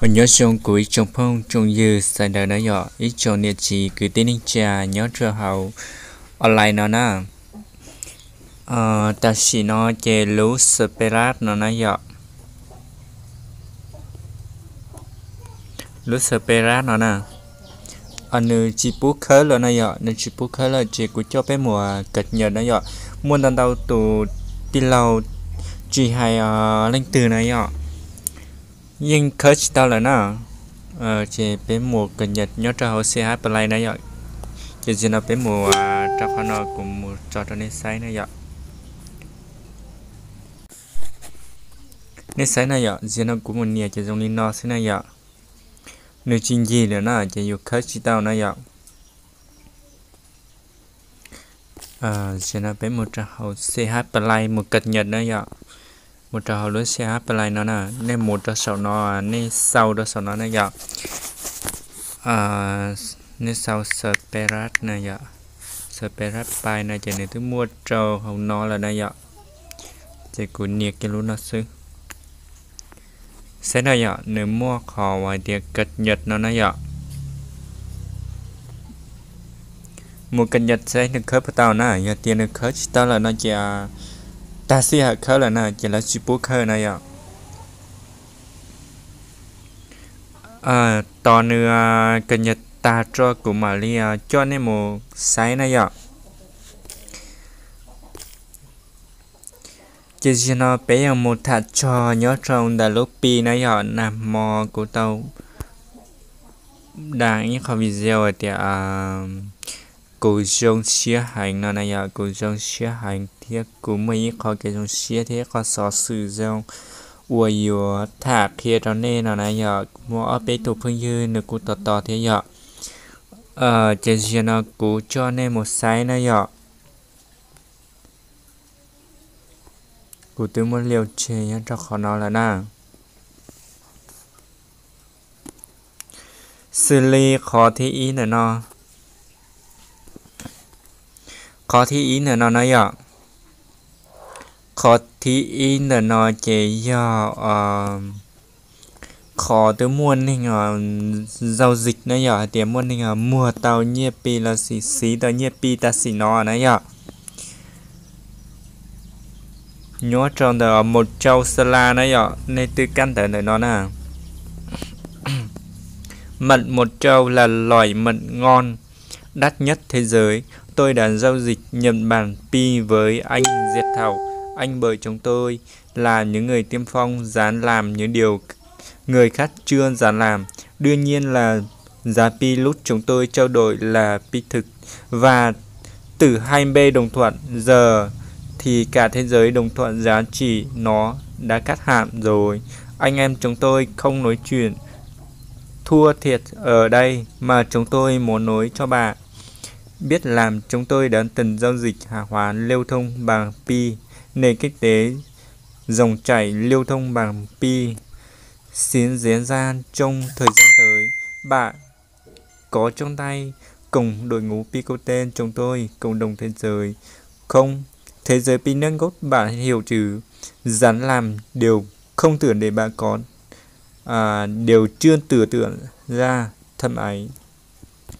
Nyob zoo kuv ib tsoom phooj tsoom ywg sawv daws na yom, ib tsoom niam txiv kwv tij neej tsa nyob rau hauv online no na. Tam sim no ces lub Sberrad no na yom, lub Sberrad no na, nws tsis pub khawb lawm na yom, nws tsis pub khawb lawm ces kuv coj peb mus kawm nyam na yom. Muaj ntau ntau tus tij laug tsis hais leej twg na yom, yeej khawb tsis tau lawm na. Ces peb mus kawm nyam nyob rau hauv C H Play na yom. Ces zaum no peb mus rau qhov no, kuv mus tso rau nej saib na yom. Nej saib na yom, zaum no kuv mus nias ces zoo li no xwb na yom. Nws tsis ncig lawm na, ces yus khawb tsis tau na yom. Zaum no peb mus rau hauv C H Play mus kawm nyam na yom. Mus rau hauv lub C H Play no na, nej mus rau saum no, nej sau rau saum no na yom. Nej sau Sberrad na yom, Sberrad Pay no ces nws twb muaj rau hauv no lawm na yom. Ces kuv nias kiag lub no xwb. Saib na yom, nws muaj qhov uas hais tias kawm nyam no na yom. Mus kawm nyam saib nws khawb puas tau na, yog tias nws khawb tsis tau lawm no ces tag sij hawm khawb lawm na ces lawv tsis pub khawb na yom. Tos nws kawm nyam tag tso kuv mam li coj nej mus saib na yom. Ces zaum no peb yuav mus tham txog nyob rau ntawm lub Pi na yom. Nag hmo kuv tau da ib qho video hais tias kuv zoo siab heev no na yom, kuv zoo siab heev thiab kuv muaj ib qho kev zoo siab thiab ib qho xov xwm zoo uas yuav tham qhia rau nej no na yom. Muaj ob peb tus phooj ywg nws kuj tos tos thiab yom. Ces zaum no kuv coj nej mus saib na yom. Kuv twb muab liu tseg nyob rau qhov no lawm na. Xws li qhov thib ib ntawm no, qhov thib ib ntawm no na yom. Qhov thib ib ntawm no ces yog qhov twb muaj neeg zau zis na yom, hais tias muaj neeg muag tau nyiaj Pi los sis siv tau nyiaj Pi tam sim no na yom. Nyob rau ntawm một triệu đô la na yom, nej twb kab ntawv ntawm no na. Mật một triệu là loại mật ngon đắt nhất thế giới. Tôi đã giao dịch nhận bàn pi với anh Diệt Thảo. Anh bảo chúng tôi là những người tiên phong dám làm những điều người khác chưa dám làm. Đương nhiên là giá pi lúc chúng tôi trao đổi là pi thực và từ hai bên đồng thuận, giờ thì cả thế giới đồng thuận giá trị nó đã cắt giảm rồi. Anh em chúng tôi không nói chuyện thua thiệt ở đây mà chúng tôi muốn nói cho bạn biết là chúng tôi đã từng giao dịch hàng hóa lưu thông bằng pi, nền kinh tế dòng chảy lưu thông bằng pi, sẽ diễn ra trong thời gian tới. Bạn có chung tay cùng đội ngũ Pi Quốc tế chúng tôi, cộng đồng thế giới không? Thế giới Pi nước Úc bạn hiểu chứ? Dám làm điều không tưởng để bạn có à, điều chưa tưởng tượng ra thậm ấy.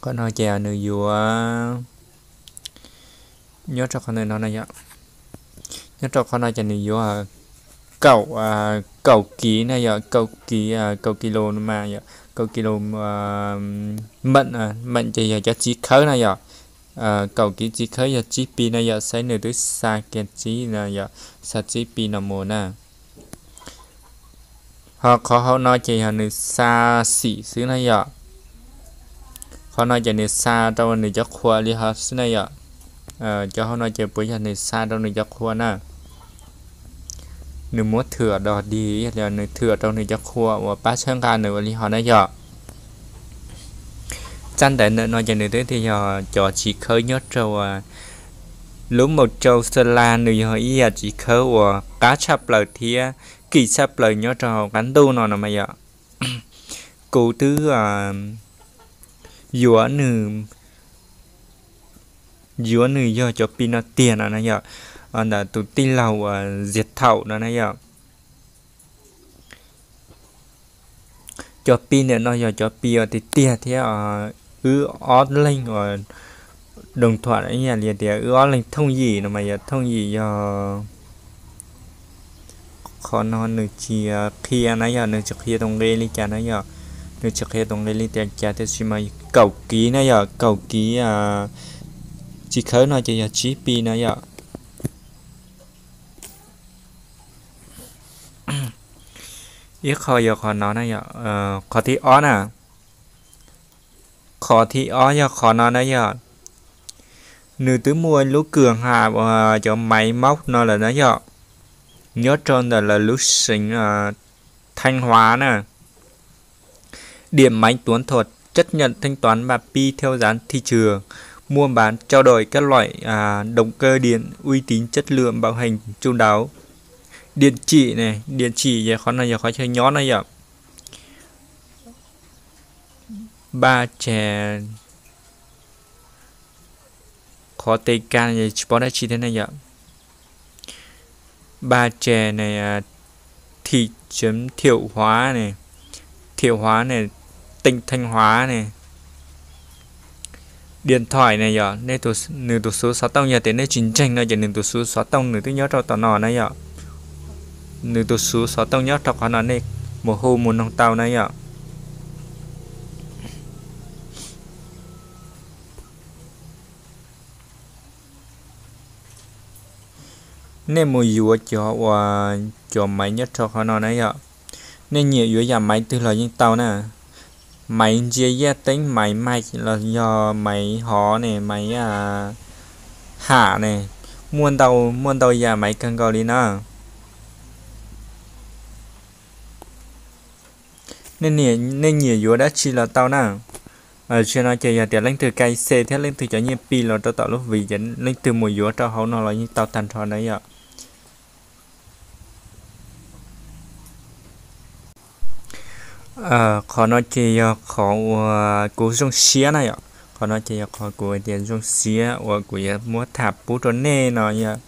Qhov no ces nws yuav nyob rau qhov no na yom. Nyob rau qhov no ces nws yuav kaum, kaum kiv na yom, kaum kiv, kaum kis lus mas yom, kaum kis lus mật, mật ces yog cov txiv khawb na yom. Kaum kiv txiv khawb yog tsib pi na yom, saib nws twb xa kiag tsib na yom, xa tsib pi no mus na. Ho qhov hauv no ces yog nws xa xim xwb na yom. Qhov no ces nws xa rau nws cov qhua li hov xwb na yom. Cov hauv no ces puav yog nws xa rau nws cov qhua na. Nws muab thwm dog dig, yog li nws thwm rau nws cov qhua uas pab txhawb nqa nws ua li hov na yom. Tsab ntawv ntawm no ces nws twb tias yog cov txiv khawb nyob rau lub một triệu đô la, nws yog ib yam txiv khawb uas qab tshaj plaws thiab kim tshaj plaws nyob rau hauv qab ntuj no no mas yom. Kuv twb yuav nws, yuav nws yog cov pi no tiag no na yom, ntawm tus tij laug uas Diệt Thảo no na yom. Cov Pi ntawm no yog cov Pi uas tiag tiag thiab, wb ob leeg uas doo thuam ib yam li tias wb ob leeg thooj yim no mas yog thooj yim yog qhov no nws tsis qhia na yom, nws tsis qhia tus nqi li cas na yom, nws tsis qhia tus nqi li tias cas tiam sis mas kaum kiv na yom, kaum kiv tsis khawb no ces yog tsib Pi na yom. Ib qho yog qhov no na yom, qhov thib ob na, qhov thib ob yog qhov no na yom, nws twb muaj lub kws ham uas cov maiv mauj no lawm na yom, nyob rau ntawm lawv lub xeev Thanh Hóa na. Điện máy tuấn thuật chấp nhận thanh toán bằng Pi theo giá thị trường, mua bán trao đổi các loại à, động cơ điện uy tín, chất lượng bảo hành chu đáo. Địa chỉ này, địa chỉ yog qhov no yog qhov chaw nyob na yom. Ba Ces, qhov tes kas tsis paub dab tsi thiab na yom. Ba Ces này, thị trấn Thiệu Hóa này, Thiệu Hóa này, tỉnh Thanh Hóa này. Điện thoại này yom, nws tus xuv xov tooj yog tias nej tsis ntseeg no ces nws tus xuv xov tooj nws twb nyob rau tom no na yom. Nws tus xuv xov tooj nyob rau qhov no, nej mus hu mus noog tau na yom. Nej mus yuav cov uas cov maiv nyob rau qhov no na yom. Nej nyiam yuav yam maiv twg los yeej tau na. Maiv ntsia yaj teeb, maiv maij los yog maiv hov ne, maiv ham ne, muaj ntau, muaj ntau yam maiv kawg nkaus li na. Nej nyiam yuav dab tsi los tau na. Tam sim no ces yog tias leej twg kais xe thiab leej twg cov nyiaj Pi los rau tom lub vis ces leej twg mus yuav rau hauv no los yeej tau tag nrho na yom. Qhov no ces yog qhov uas kuv zoo siab na yom. Qhov no ces yog qhov kuv hais tias zoo siab uas kuv yuav muab tham pub rau nej no yom.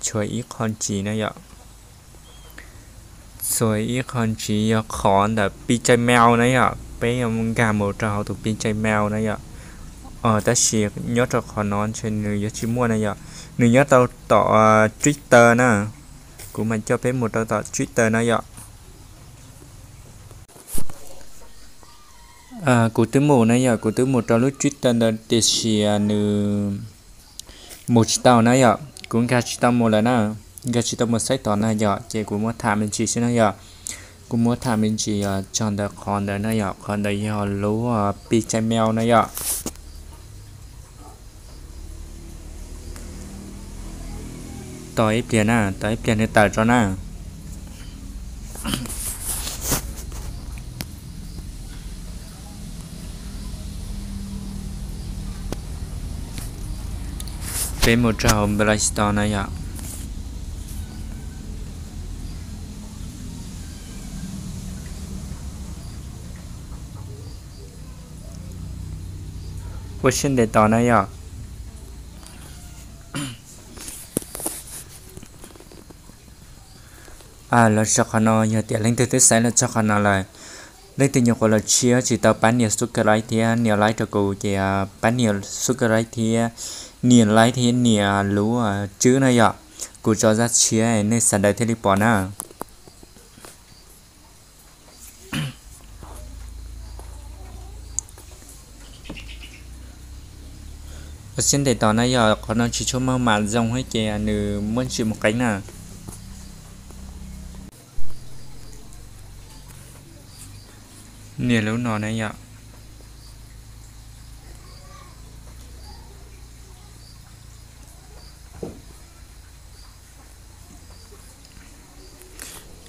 Tshuav ib qho ntxiv na yom. Tshuav ib qho ntxiv yog qhov ntawm Pi Cai Meo na yom. Peb yuav nkag mus rau hauv tus Pi Cai Meo na yom. Tab sis nyob rau qhov no ntshe nws yuav tsis muaj na yom. Nws nyob rau tom Twitter na. Kuv mam coj peb mus rau tom Twitter na yom. Kuv twb mus na yom, kuv twb mus rau lub Twitter ntawd tiam sis nws mus tsis tau na yom, kuv nkag tsis tau mus lawm na, nkag tsis tau mus saib tod na yom, ces kuv muab tham me ntsis xwb na yom. Kuv muab tham me ntsis txog ntawm qhov ntawd na yom, qhov ntawd yog lub Pi Cai Meo na yom. Tos ib pliag na, tos ib pliag nws tawm tso na. Peb mus rau hauv Play Store na yom. Ua siab ntev tos na yom. Los txog qhov no, yog tias leej twg twb xaiv los txog qhov no lawm, leej twg nyuam qhuav los tshiab tsis tau pab nias subscribe thiab nias like rau kuv ces pab nias subscribe thiab nias like thiab nias lub tswb na yom. Kuv tso zaj tshiab nej sawv daws thiaj li pom na. Ua siab ntev tos na yom, qhov no tsis tshua muaj mam zoo thiab ces nws muab ntsis mus qeeb na. Nias lub no na yom.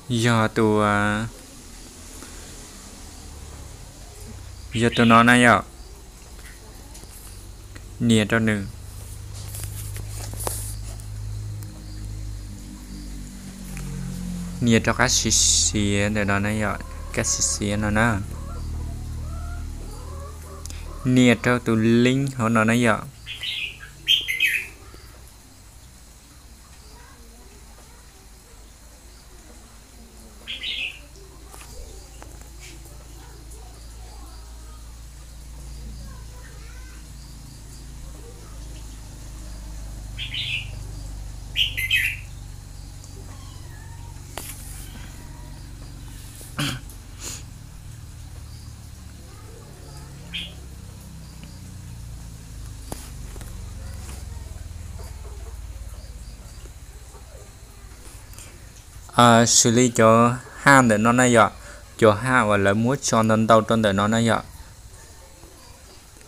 Yog tus, yog tus no na yom. Nias rau nws. Nias rau qab siav siav ntawm no na yom, qab siav siav no na. Nias rau tus link hauv no na yom. Xws li cov haj ntawm no na yom, cov haj uas lawv muab tso ntau ntau rau ntawm no na yom.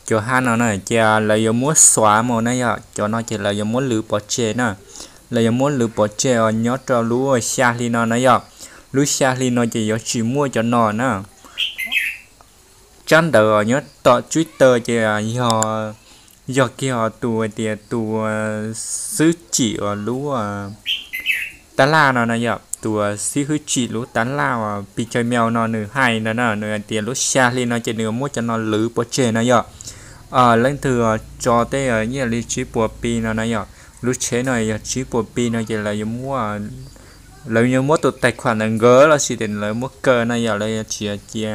Cov haj no na ces lawv yuav muab xuav mus na yom, cov no ces lawv yuav muab lwv pov tseg na. Lawv yuav muab lwv pov tseg os nyob rau lub xya hli no na yom. Lub xya hli no ces yuav tsis muaj cov no na. Tsab ntawv os nyob tom Twitter ces yog, yog kiag os tus hais tias tus xib hwb tsim uas lub tab laj no na yom, tus xib hwb tsim lub tab laj uas Pi Chai Meo no nws hais ntawd na, nws hais tias lub xya hli no ces nws muab cov no lwv pov tseg na yom. Leej twg tso tej ib yam li tsib puas Pi no na yom, lub tsheb no yog tsib puas Pi no ces lawv yuav muab tus tais khuam ntawd nkawd los sis tias lawv muab kaw na yom, lawv yuav tsis cia,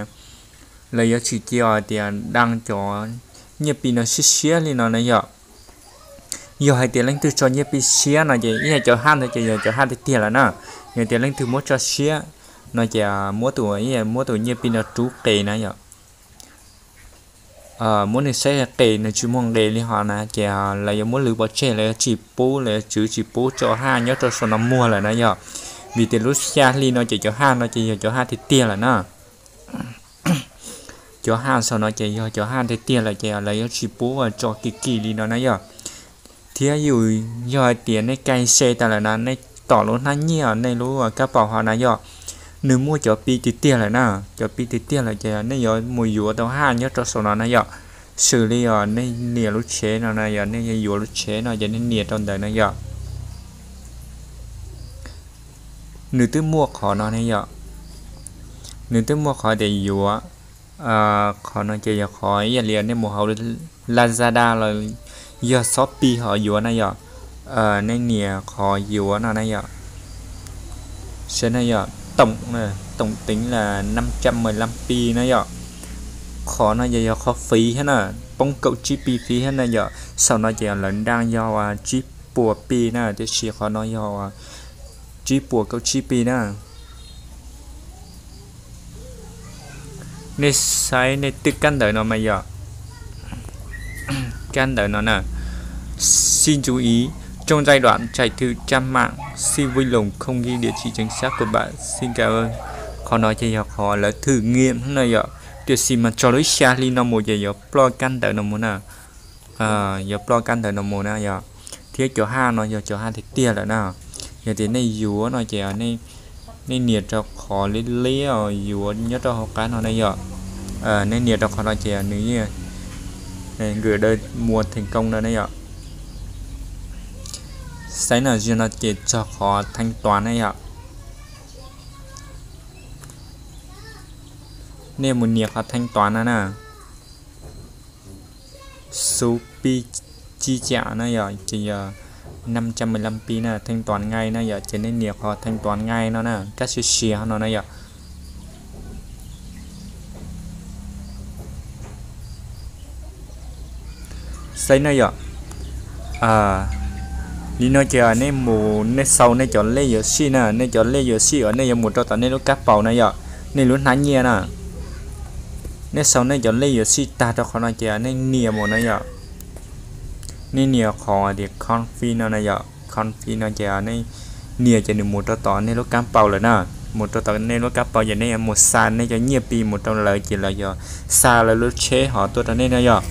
lawv yuav tsis cia hais tias daj cov nyiaj Pi no siab siab li no na yom. Yog hais tias leej twg tso nyiaj Pi siab no ces ib yam cov haj ntawd ces yog cov haj tiag tiag lawm na. Yog tias leej twg muab tso siab no ces muab tus, muab tus nyiaj Pi no rub qes na yom. Muab nws saib qes nws tsis muaj nqis li ho na ces lawv yuav muab lwv pov tseg, lawv yuav tsis pub, lawv yuav tswv tsis pub tso haj nyob rau saum no muag lawm na yom. Vim tias lub xya hli no ces cov haj no ces yog cov haj tiag tiag lawm na. Cov haj saum no ces yog cov haj tiag tiag lawm ces lawv yuav tsis pub tso kim kim li no na yom. Thiab yus, yog hais tias nej kaij se tas lawm na, nej tom lub hnab nyiaj nej lub kab paus ho na yom, nws muaj cov Pi tiag tiag lawm na. Cov Pi tiag tiag lawm ces nej yuav mus yuav tau haj nyob rau saum no na yom. Xws li os nej nias lub tsheb no na yom, nej yuav yuav lub tsheb no ces nej nias rau ntawd na yom. Nws twb muaj qhov no ne yom. Nws twb muaj qhov tias yuav, qhov no ces yog qhov ib yam li nej mus hauv Lazada los yog Shopee ho yuav na yom. Nej nias qhov yuav no na yom. Saib na yom, tổng, tổng tính là năm trăm mười lăm Pi na yom. Qhov no ces yog qhov fiv thiab na, poob kaum tsib Pi fiv thiab na yom. Saum no ces lawv daj yog tsib puas Pi na, tiam sis qhov no yog tsib puas kaum tsib Pi na. Nej saib nej twb kab ntawv no mas yog kab ntawv no na. Xin chú ý, trong giai đoạn chạy thử trang mạng, xin vui lòng không ghi địa chỉ chính xác của bạn, xin cảm ơn. Qhov no ces yog qhov lawv thử nghiệm na yom, tiam sis mas txog lub xya hli no mus ces yuav ploj kab ntawv no mus na. Yuav ploj kab ntawv no mus na yom. Thiab cov haj no yog cov haj tiag tiag lawm na. Yog tias nej yuav no ces nej nias rau qhov liab liab yuav nyob rau hauv qab no na yom. Nej nias rau qhov no ces nws yeej gửi đơn mua thành công no na yom. Saib na, zaum no ces txog qhov thanh toán na yom. Nej mus nias qhov thanh toán no na. Số pi chi trả na yom, ces yog năm trăm mười lăm pi na, thanh toán ngay na yom, ces nej nias qhov thanh toán ngay no na, kab siav siav no na yom. Saib na yom. Li no ces nej mus nej sau nej cov lej yuav sij na, nej cov lej yuav sij uas nej yuav mus rau tom nej lub kab paus na yom, nej lub hnab nyiaj na. Nej sau nej cov lej yuav sij tag rau qhov no ces nej nias mus na yom. Nej nias qhov tias confirm no na yom, confirm no ces nej nias ces nws mus rau tom nej lub kab paus lawm na. Mus rau tom nej lub kab paus ces nej yuav mus xa nej cov nyiaj pi mus rau lawv ces lawv yuav xa lawv lub tsheb hov tuaj rau nej na yom.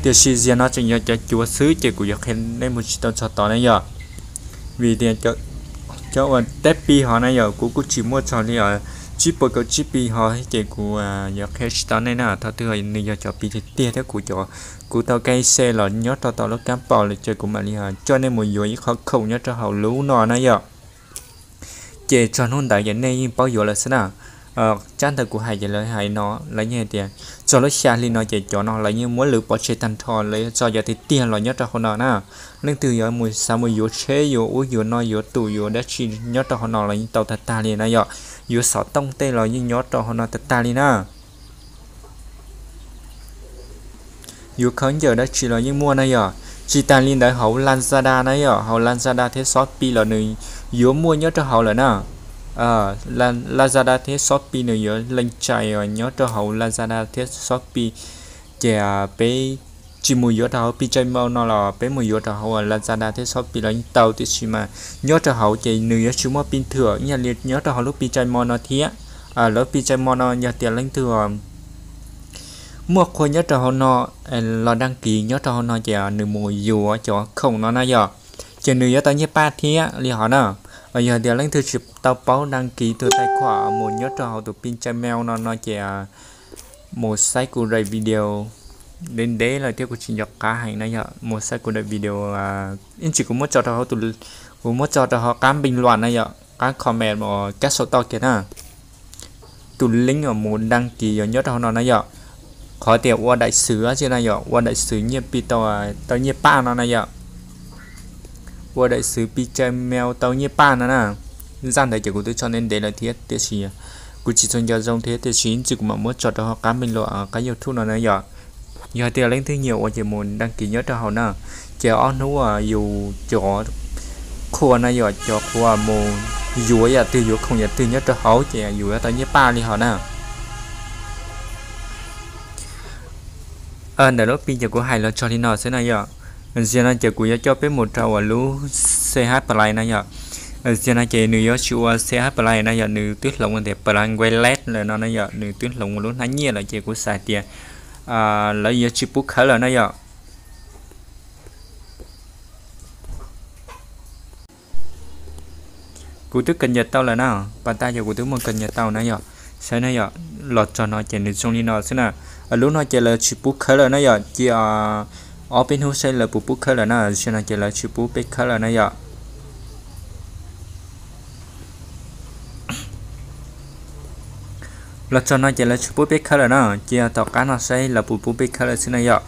Tiam sis zaum no tseem yog cov cuav xwb ces kuv yuav qhia nej mus tsis tau txog tod na yom. Vim tias cov uas teb pi hov na yom, kuv kuj tsis muaj txog li os. Tsib puas kaum tsib pi hov ces kuv yuav qhia tsis tau nej na. Thaum twg nws yog cov pi tiag tiag thiab kuv cov, kuv tau kaij se los nyob rau tom lub kab paus lawm ces kuv mam li coj nej mus yuav ib qhov khoom nyob rau hauv lub no na yom. Ces txog hnub ntawd ces nej yeej paub yuav lawm xwb na. Tsab ntawv kuv hais ces lawv hais no, lawv yeej hais tias txog lub xya hli no ces cov no lawv yeej muab lwv pov tseg tag nrho, lawv yuav tso cov tiag tiag los nyob rau hauv no na. Leej twg yuav mus xav mus yuav tsheb, yuav ub yuav no, yuav tus yuav dab tsi nyob rau hauv no los yeej tau tag tag li na yom. Yuav xov tooj tej los yeej nyob rau hauv no tag tag li na. Yuav khaub ncaws dab tsi los yeej muaj na yom. Tsis tas li ntawd hauv Lazada na yom, hauv Lazada thiab Shopee los nws yuav muaj nyob rau hauv lawm na. Lazada thiab Shopee nws yuav lees txais nyob rau hauv Lazada thiab Shopee. Ces peb tsis mus yuav rau hauv Pi Cai Mau no los peb mus yuav rau hauv Lazada thiab Shopee los yeej tau, tiam sis mas nyob rau hauv ces nws yuav tsis muaj pij thwm ib yam li nyob rau hauv lub Pi Cai Mau no thiab. Lub Pi Cai Mau no yog tias leej twg muaj qhua nyob rau hauv no los đăng ký nyob rau hauv no ces nws mus yuav cov khoom no na yom, ces nws yuav tau nyiaj paj thiab li hov na. Yog tias leej twg tsis tau paub đăng ký tus tài khoản mus nyob rau hauv tus Pi Cai Mau no no ces mus saib kuv daim video, ntev ntev lawm thiab kuv tsis nco qab heev na yom, mus saib kuv daim video, ib ntsis kuv muab tso rau hauv, kuv muab tso rau hauv qab bình luận na yom, qab comment uas kab sau toj kiag na. Tus link uas mus đăng ký yuav nyob rau hauv no na yom. Qhov tias ua đại sứ tsi na yom, ua đại sứ nyiaj Pi tau, tau nyiaj paj no na yom. Ua đại sứ Pi Cai Mau tau nyiaj paj no na. Zaj ntawd ces kuv twb tso ntev ntev lawm thiab tiam sis kuv tsis txhua nco zoo thiab tiam sis ib ntsis kuv mam muab tso rau hauv qab bình luận qab YouTube no na yom. Yog tias leej twg nyiam ua ces mus đăng ký nyob rau hauv na. Ces ob hnub uas yus cov qhua na yom, cov qhua mus yuav yam twg yuav khoom yam twg nyob rau hauv ces yus yuav tau nyiaj paj li hov na. Ntawm lub Pi ces kuv hais los txog li no xwb na yom. Ziag no ces kuv yuav coj peb mus rau uas lub C H Play na yom. Ziag no ces nws yuav tsis ua C H Play na yom, nws twb hloov tias Play Wallet lawm no na yom, nws twb hloov ua lub hnab nyiaj lawm ces kuv xav tias lawv yuav tsis pub khawb lawm na yom. Kuv twb cập nhật tau lawm na, pas tag yog kuv twb muaj cập nhật tau na yom. Saib na yom, los txog no ces nws zoo li no xwb na. Lub no ces lawv tsis pub khawb lawm na yom, cia ob peb hnub saib lawv puas pub khawb lawm na, ziag no ces lawv tsis pub peb khawb lawm na yom. Los txog no ces lawv tsis pub peb khawb lawm na, cia tom qab no saib lawv puas pub peb khawb lawm xwb na yom.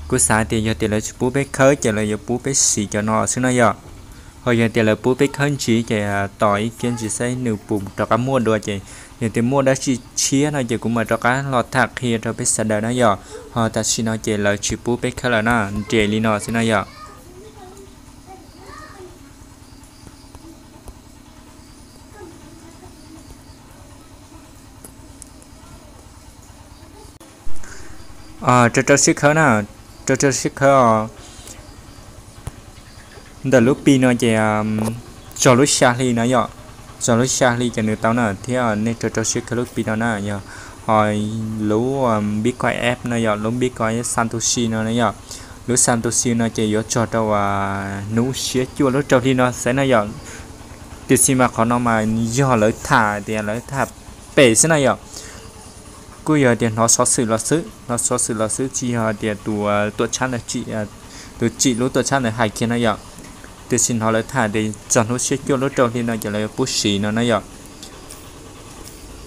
Kuv xav tias yog tias lawv tsis pub peb khawb ces lawv yuav pub peb siv cov no xwb na yom. Ho yog tias lawv pub peb khawb ntxiv ces tos ib kiag ntxiv saib nws puas rov qab muaj dua ces yog tias muaj dab tsi tshiab no ces kuv mam rov qab los tham qhia rau peb sawv daws na yom. Ho tam sim no ces lawv tsis pub peb khawb lawm na, nres li no xwb na yom. Rau rau siab khawb na, rau rau siab khawb os. Ntawm lub Pi no ces txog lub xya hli na yom, txog lub xya hli ces nws tau na thiab, nej rau rau siab khawb lub Pi no na yom. Ho lub Bitcoin app no yom, lub Bitcoin Satoshi no na yom, lub Satoshi no ces yuav txog rau hnub xiab cuaj lub rau hli no xwb na yom. Tiam sis mas qhov no mas yog lawv tham tias lawv tham pem xwb na yom. Kuj yog tias hnov xov xwm los xwb, hnov xov xwm los xwb, tsis yog tias tus tuam tshab ntawd, tus tsim lub tuam tshab ntawd hais kiag na yom. Tiam sis hnov lawv tham tias txog hnub xiab cuaj lub rau hli no ces lawv yuav pub siv no na yom.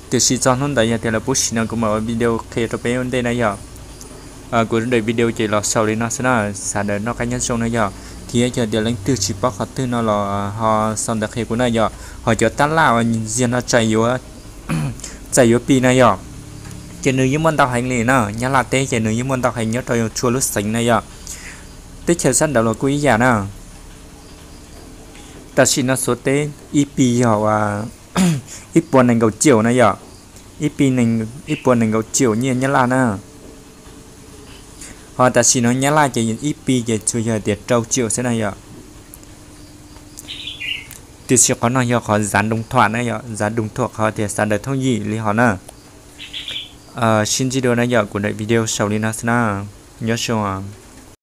Tiam sis txog hnub ntawd yog tias lawv pub siv no kuv mam ua video qhia rau peb ua ntej na yom. Kuv daim video ces los xaus li no xwb na, sawv daws noj qab nyob zoo na yom. Thiab yog tias leej twg tsis paub qhov twg no los ho sau ntawv qhia kuv na yom. Ho cov tab laj uas ziag no txais yuav Pi na yom, ces nws yeej muaj ntau heev li na, Nyab Laj teb ces nws yeej muaj ntau heev nyob rau txhua lub xeev na yom. Teb chaws sab nraud los kuj ib yam na. Tam sim no Suav teb ib Pi yog ib puas nees nkaum triệu na yom, ib Pi, ib puas nees nkaum triệu nyiaj Nyab Laj na. Ho tam sim no Nyab Laj ces ib Pi ces tsuas yog tias rau triệu xwb na yom. Tiam sis qhov no yog qhov giá đồng thuận na yom, giá đồng thuận qhov tias sawv daws thoob yim li hov na. Sib ntsib dua na yom, kuv daim video xaus li no xwb na, nyob zoo.